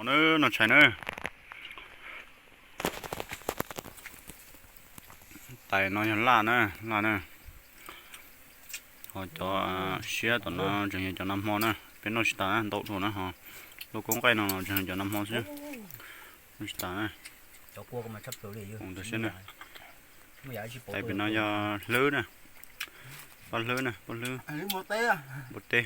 No tshais na. Tais no yog laj na, laj na. Ho cov siab tom no tseem yog cov nag hmo na, peb noj tsis tas na, ntau dhau na ho. Lub koob nqaij no tseem yog cov nag hmo xwb, noj tsis tas na. Tais pib no tais pib no yog hlwb na, paj hlwb na, paj hlwb, paj teb.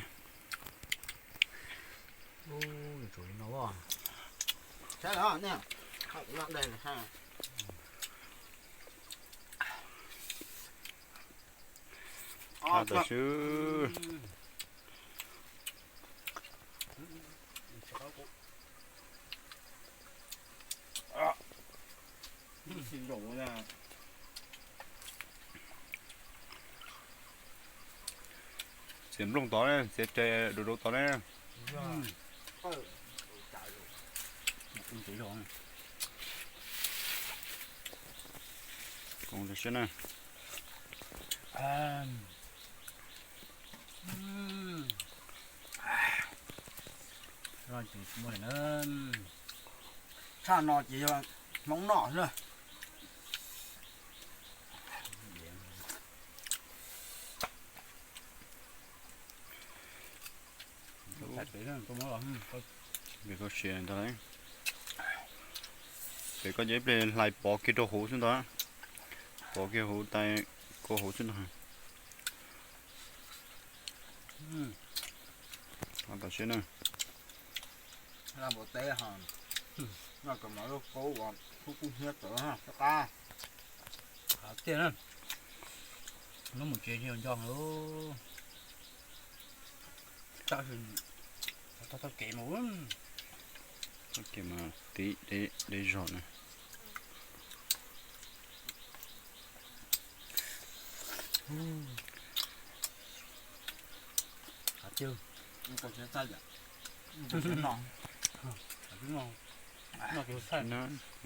Tam swb. Txiav nplooj tod, txiav tes du du tod ne. Koom tam swb na. Tshaj no ces yog Hmoob noj xwb na. Pem koj sia ntag lauj. Pem koj ces ib pliag hlais pov kiag rau hauv xwb ntag. Pov kiag hauv tais, kua hauv xwb ntag. Tam swb na. Laj npua teb ho, noj kom mov lub kaub uas kub kub hnyiab tawv qab. Tiag na, hnub mus tsev nco nco. Tab sis thauj thauj kev mus, thauj kev mas tib deb zog na.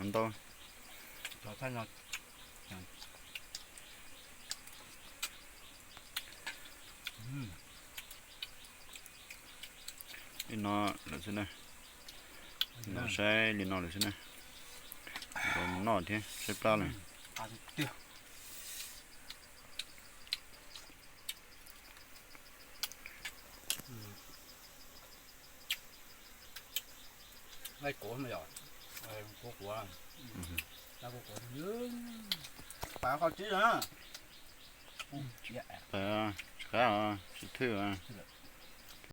Ntau. Li no lawm xwb na. Nov saib li no lawm xwb na. Nov thiab saib plab lawm. Kuv, kuv, kuv, pas qhov tsib na. Pas tsis qab, tsis thwj.